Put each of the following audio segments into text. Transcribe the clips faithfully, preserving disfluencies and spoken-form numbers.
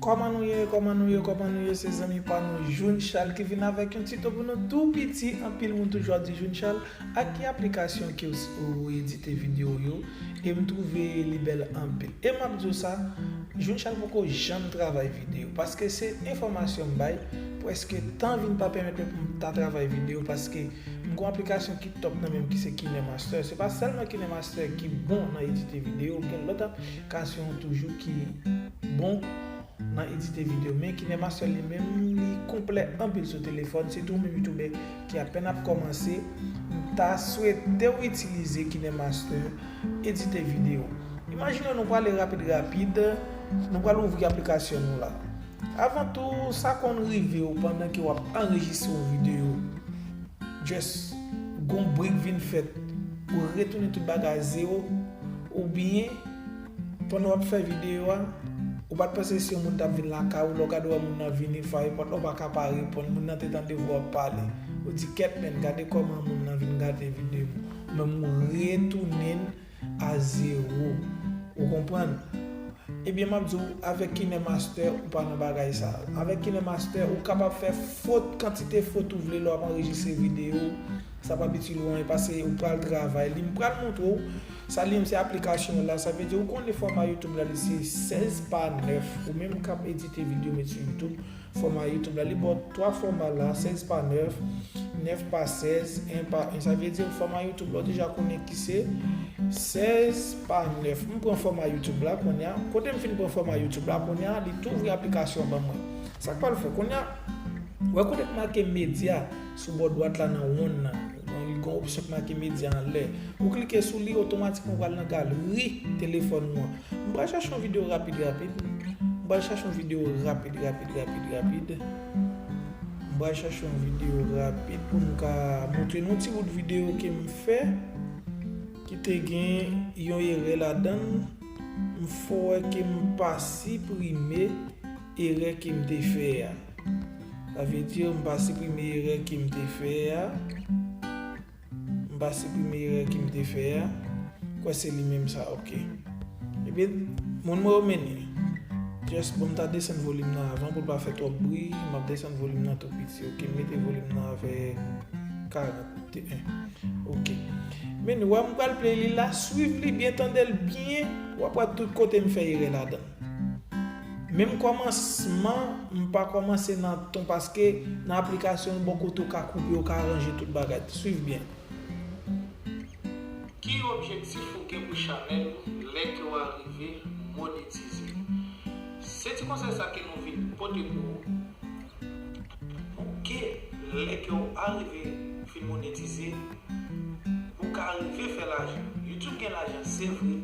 Kòman nou ye, kòman nou ye, kòman nou ye, se zanmi pa nou Jounchal ki vin avèk yon tito pou nou tou piti. Anpil moun toujou ap di Jounchal, ak ki aplikasyon ke w, ou edite videyo yo, e m twouve li bèl anpil. E m ap di w sa, Jounchal poko janm travay videyo, paske se enfòmasyon m bay, prèske tan vin pa pèmèt mwen pou m ta travay videyo, paske m gon aplikasyon ki top nan men m ki se KineMaster. Se pa sèlman KineMaster ki bon nan edite videyo, gen lòt aplikasyon toujou ki bon nan edite videyo. Men KineMaster li menm, li konplè anpil sou telefòn, sitou ou menm youtubè ki apèn ap kòmanse, m ta swete w itilize KineMaster edite videyo. Imajine nou prale rapid rapid, nou pral ouvri aplikasyon nou la. Avan tou, sa konn rive w pandan ke w ap anrejistre yon videyo. Just gon brik vin fèt, ou retounen tout bagay a zewo, oubyen pandan w ap fè videyo a, ou pa t panse se yon moun t ap vin lakay ou, lè w gade w wè moun nan vini, fè yon pòt la, ou pa ka pa reponn, moun nan te tande vwa w ap pale. Ou di, "Kèt, men, gade kòman moun nan vin gate videyo m." Ou menm ou retounen a zewo. Ou konprann? Ebyen, m ap di w, avèk KineMaster, ou pa nan bagay sa. Avèk KineMaster, ou kapab fè fot, kantite fot ou vle lè w ap anrejistre videyo. Sa p ap itil ou anyen, paske ou pral travay li. M pral montre w. Sa li menm se aplikasyon la. Sa vle di, ou konnen fòma YouTube la, li se sèz pa nèf. Ou menm k ap edite videyo, met sou YouTube, fòma YouTube la, li ba w twa fòma la, sèz pa nèf, nèf pa sèz, en pa en. Sa vle di fòma YouTube la, w deja konnen ki se sèz pa nèf. M pran fòma YouTube la kounye a. Kote m fin pran fòma YouTube la kounye a, li tou ouvri aplikasyon an ban mwen. Sa k pral fè kounye a, wè kote k make medya sou bò dwat la nan wonn nan. Li gen yon opsyon k make medya anlè. Ou klike sou li, otomatikman w pral nan galeri telefòn ou an. M pral chache yon videyo rapid rapid. M pral chache yon videyo rapid rapid rapid rapid. M pral chache yon videyo rapid pou m ka montre nou ti bout videyo ke m fè ki te gen yon erè ladan l. M fè w wè ke m pa siprime erè ke m te fè a. Sa vle di m pa siprime erè ke m te fè a. M pa siprime erè ke m te fè a. Kwè se li menm sa, ok. Ebyen, moun mwen yo mennen. Just bon, m ta desann volim nan avan pou l pa fè twòp bri. M ap desann volim nan tou piti, ok. M mete volim nan avèk karant e en. Ok. Men wè m pral play li la, swiv li byen, tande l byen, w ap wè tout kote m fè erè ladan. Menm kòmansman, m pa kòmanse nan ton, paske nan aplikasyon bò kote w ka koupe, w ka ranje tout bagay. Swiv byen. Ki objektif ou gen pou chanèl ou lè ke w arive monetize? Se ti konsèy sa ke nou vin pote pou ou, pou ke lè ke w arive fin monetize, ou ka rive fè lajan. YouTube gen lajan, se vre,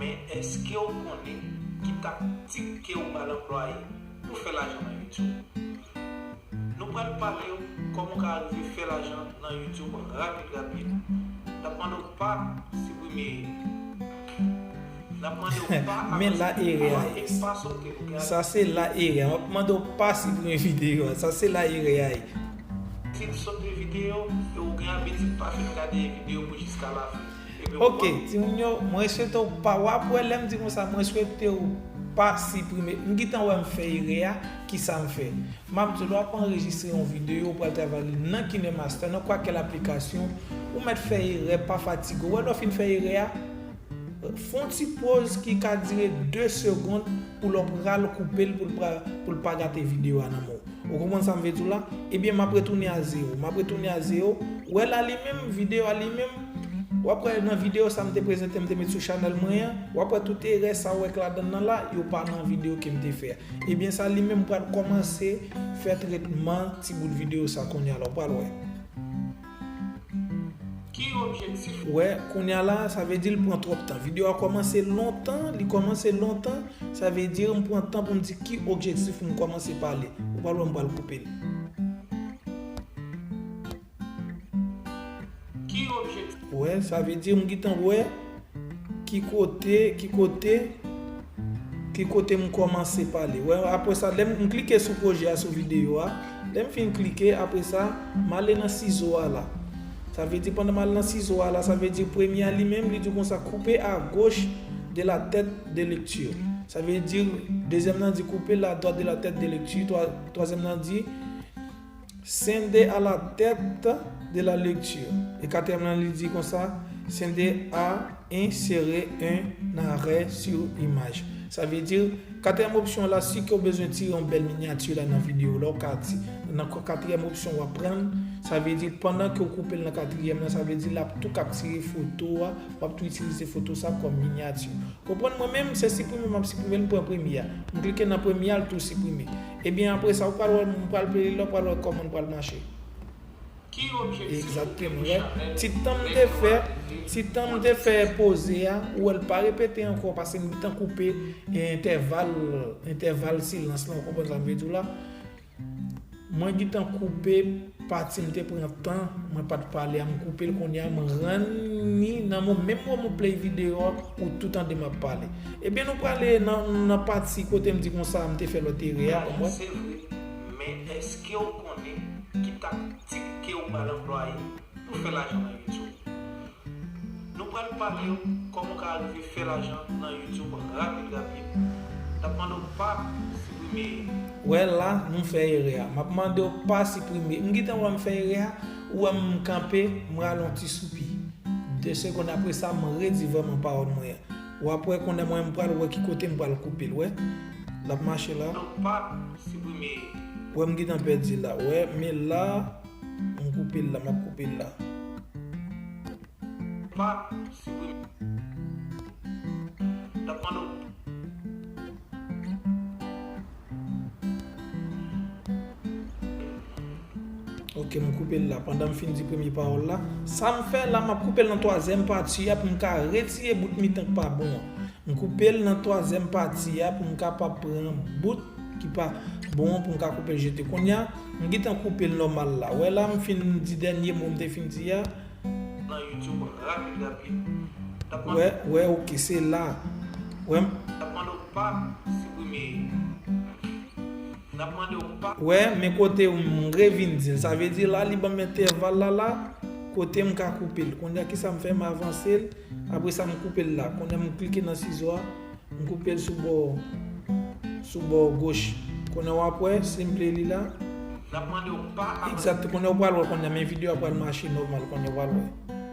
men èske w konnen ki taktik ke w pral anplwaye pou fè lajan nan YouTube? Nou pral pale w kòman w ka rive fè lajan nan YouTube rapid rapid. N ap mande w pa siprime. N ap mande w pa Men la erè a ye. Pa sote, ok? Sa se la erè a. M ap mande w pa siprime videyo a. Sa se la erè a ye. Si w sote videyo, e ou gen abitid pa fin gade videyo pou jiska lafen. Ebyen, Ok, ou timoun yo, mwen swete w pa, w ap wè lè m di konsa, mwen swete w pa siprime. M gentan wè m fè erè a, kisa m fè? M ap di w, lè w ap anrejistre yon videyo, ou pral travay li nan KineMaster, nan kwakèl aplikasyon, ou mèt fè erè, pa fatige w. Wè lè w fin fè erè a, fè yon ti pòz ki ka dire de segonn pou lè w pral koupe l pou l pa, pou l pa gate videyo a nan men w. Ou konprann sa m vle di w la? Ebyen, m ap retounen a zewo. M ap retounen a zewo. Wè la li menm, videyo a li menm. W ap wè nan videyo sa m te prezante, m te met sou chanèl mwen an. W ap wè tout erè sa w wè k ladan l nan la, yo pa nan videyo ke m te fè a. Ebyen, sa li menm pral kòmanse fè tretman ti bout videyo sa kounye a la. W pral wè. Ki objektif? Wè, kounye a la, sa vle di l pran twòp tan. Videyo a kòmanse lontan, li kòmanse lontan, sa vle di m pran tan pou m di ki objektif pou m kòmanse pale. Ou pral wè m pral koupe l. Ki objektif? Wè, sa vle di m gentan wè ki kote, ki kote, ki kote m kòmanse pale. Wè, apre sa, lè m, m klike sou pwojè a, sou videyo a, lè m fin klike, apre sa, m ale nan sizo a la. Sa vle di, pandan m al nan sizo a la, sa vle di premye a li menm, li di konsa, couper à gauche de la tête de lecture. Sa vle di, dezyèm nan di couper la droite de la tête de lecture, twa-, twazyèm nan di scinder à la tête de la lecture. E katriyèm nan li di konsa, scinder à insérer un arrêt sur image. Sa vle di, katriyèm opsyon la, si ke w bezwen tire yon bèl minyati la nan videyo la, w ka ti-, nan katriyèm opsyon w ap pran, sa vle di pandan ke w koupe l nan katriyèm nan, sa vle di l ap tou kap tire foto a, w ap tou itilize foto sa kòm minyati. Konprann mwen menm, se siprime m ap siprime l, m pran premye a. M klike nan premye a, l tou siprime. Ebyen, apre sa, ou pral wè, m pral peye l, ou pral wè kòman l pral mache. Egzakteman, wè. Ti tan m te fè, ti tan m te fè poze a, ou wè l pa repete ankò, paske m gentan koupe entèval, entèval silans lan, ou konprann sa m vle di w la? Mwen gentan koupe pati m te pran tan, mwen pa t pale a, m koupe l kounye a, m rann ni nan mo-, menm moman m play videyo a, ou tou tande m ap pale. Ebyen, nou prale nan, nan pati kote m di konsa, m te fè lòt erè a, bon, mwen. Se vre, men èske w konnen ki taktik ke w pral anplwaye pou fè lajan nan YouTube? Nou pral pale w kòman w ka rive fè lajan nan YouTube rapid rapid. N ap mande w pa siprime. Wè la, nou fè erè a. M ap mande w pa siprime. M gentan wè m fè erè a, ou wè m kanpe, m rale yon ti soupi. De segonn apre sa, m redi vrèman pawòl mwen an. W ap wè kounye a mwen, m pral wè ki kote m pral koupe l, wè. L ap mache la. Donk, pa siprime. Wè, m gentan pèdi la. Wè, men la, m koupe l la, m ap koupe l la. Pa siprime. N ap mande w. Ok, m koupe l la. Pandan m fin di premye pawòl la, sa m fè la, m ap koupe l nan twazyèm pati a pou m ka retire bout mitan k pa bon an. M koupe l nan twazyèm pati a pou m kapab pran bout ki pa bon an pou m ka koupe l jete. Kounye a, m gentan koupe l nòmal la. Wè la, m fin di dènye mo m te fin di a. Nan YouTube rapid rapid. N ap mande. Wè, wè, ok, se la. Wè, m- N ap mande w pa siprime. N ap mande w pa. Wè, men kote m revin di l. Sa vle di la, li ban m entèval la, la, kote m ka koupe l. Kounye a, kisa m fè? M avanse l. Apre sa, m koupe l la. Kounye a, m klike nan sizo a. M koupe l sou bò, sou bò goch. Kounye a w ap wè, si m play li la. N ap mande w pa avanse. Egzakte, kounye a w pral wè kounye a, men videyo a pral mache nòmal, kounye a w pral wè.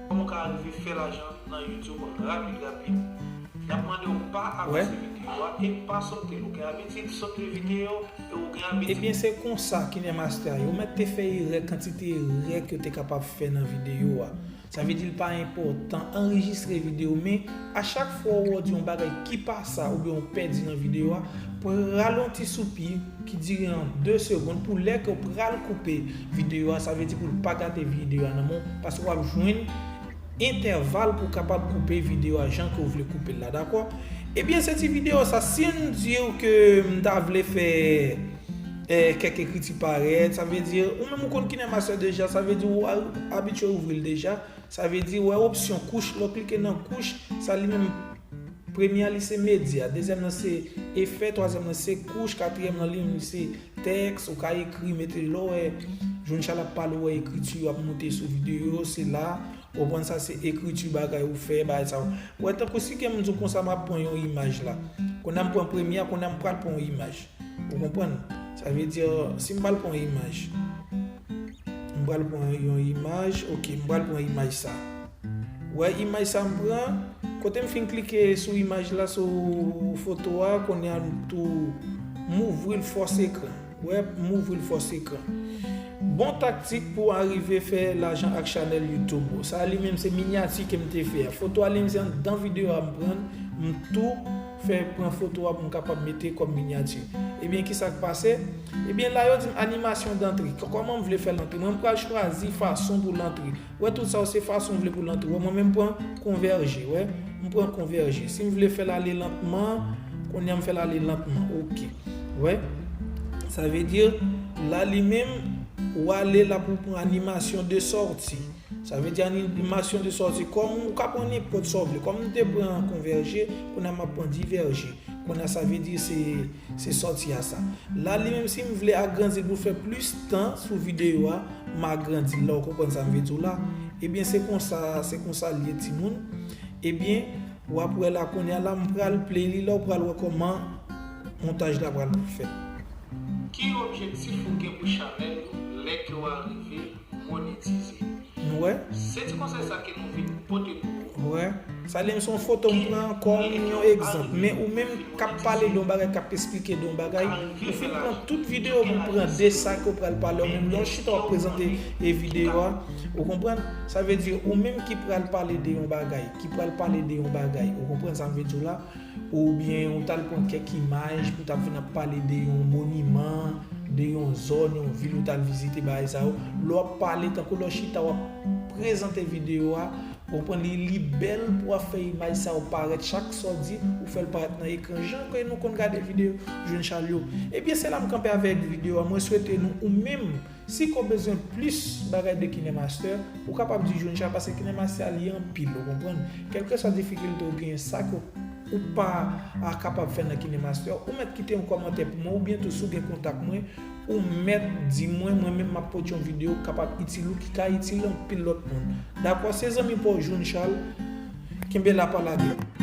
Kòman w ka rive fè lajan nan YouTube rapid rapid? N ap mande w pa avanse videyo a e pa sote l. Ou gen abitid sote videyo e ou gen abitid. Ebyen, se konsa KineMaster yo mèt te fè erè, kantite erè ke yo te kapab fè nan videyo a. Sa vle di l pa enpòtan anrejistre videyo, men a chak fwa w wè w di yon bagay ki pa sa oubyen w pèdi nan videyo a, pral yon ti soupi ki dire an de segonn pou lè ke w pral koupe videyo a, sa vle di pou l pa gate videyo a nan men w, paske w ap jwenn entèval pou w kapab koupe videyo a jan ke w vle koupe l la, dakò? Ebyen, se ti videyo sa, si m di w ke m ta vle fè, eh, kèk ekriti parèt, sa vle di, ou menm ou konn KineMaster deja, sa vle di ou a-, abitye ouvri l deja, sa vle di, wè opsyon kouch, lè w klike nan kouch, sa li menm, premye a li se medya, dezyèm nan se efè, twazyèm nan se kouch, katriyèm nan li menm li se tèks, ou ka ekri, mete lè w wè John Charles ap pale, ou wè ekriti yo ap moute sou videyo yo, se la, ou konprann sa se ekriti bagay ou fè, bagay sa yo. Wè, tankou si ke m di w konsa, m ap pran yon imaj la. Kounye a m pran premye a, kounye a m pral pran yon imaj. Ou konprann? Sa vle di, si m pral pran yon imaj. M pral pran yon imaj. Ok, m pral pran imaj sa. Wè, imaj sa m pran. Kote m fin klike sou imaj la, sou foto a, kounye a m tou m ouvri l fòs ekran. Wè, m ouvri l fòs ekran. Bon taktik pou w arive fè lajan ak chanèl YouTube ou. Sa li menm se minyati ke m te fè a. Foto a li menm se anndan videyo a m pran, m tou fè pran foto a pou m kapab mete kòm minyati. Ebyen, kisa k pase? Ebyen, la yo di m animasyon dantre. K-, kòman m vle fè l antre? Mwen, m pral chwazi fason pou l antre. Wè, tout sa yo se fason w vle pou l antre. Wè, mwen menm pran konvèje, wè. M pran konvèje. Si m vle fè l ale lantman, kounye a m fè l ale lantman. Ok. Wè. Sa vle di, la li menm, ou ale la pou pran animasyon de sòti. Sa vle di animasyon de sòti. Kòm ou ka pran nenpòt sa w vle. Kòm m te pran konvèje, kounye a m ap pran divèje. Kounye a sa vle di se, se sòti a sa. La li menm si m vle agrandi l pou fè plis tan sou videyo a, m agrandi l la, ou konprann sa m vle di w la. Ebyen se konsa, se konsa l ye timoun. Ebyen, W ap wè la kounye a la, m pral play li la, w pral wè kòman montaj la pral fèt. Ki objektif ou gen pou chanèl ou lè ke w arive monetize? Nou wè? Se ti konsèy sa ke nou vin pote pou ou. Ou wè? Sa li menm se yon foto m pran kòm yon egzanp. Men ou menm k ap pale de yon bagay, k ap esplike de yon bagay, ou fin pran tout videyo pou pran de sa ke w pral pale, ou menm lè w chita w ap prezante e videyo a. Ou konprann? Sa vle di, ou menm ki pral pale de yon bagay, ki pral pale de yon bagay, ou konprann sa m vle di w la? Oubyen ou t al pran kèk imaj pou w t ap vin ap pale de yon moniman, de yon zòn, yon vil ou t al vizite, bagay sa yo. Lè w ap pale, tankou lè w chita w ap prezante videyo a, ou konprann, li, li bèl pou w ap fè imaj sa yo parèt, chak sa w di, ou fè l parèt nan ekran, jan ke nou konn gade videyo Jwenn Chal yo. Ebyen, se la m kanpe avèk videyo a. Mwen swete nou, ou menm, si ke w bezwen plis bagay de KineMaster, ou kapab di Jwenn Chal, paske KineMaster a li anpil, ou konprann? Kèlkeswa difikilte w genyen, sa ke ou pa a kapab fè nan KineMaster, ou mèt kite yon kòmantè pou mwen, oubyen tou si w gen kontak mwen, ou mèt di mwen, mwen menm m ap pote yon videyo k kapab itil ou, ki ka itil anpil lòt moun. Dakò, se zanmi pa w Jwenn Chal, kenbe la pa lage.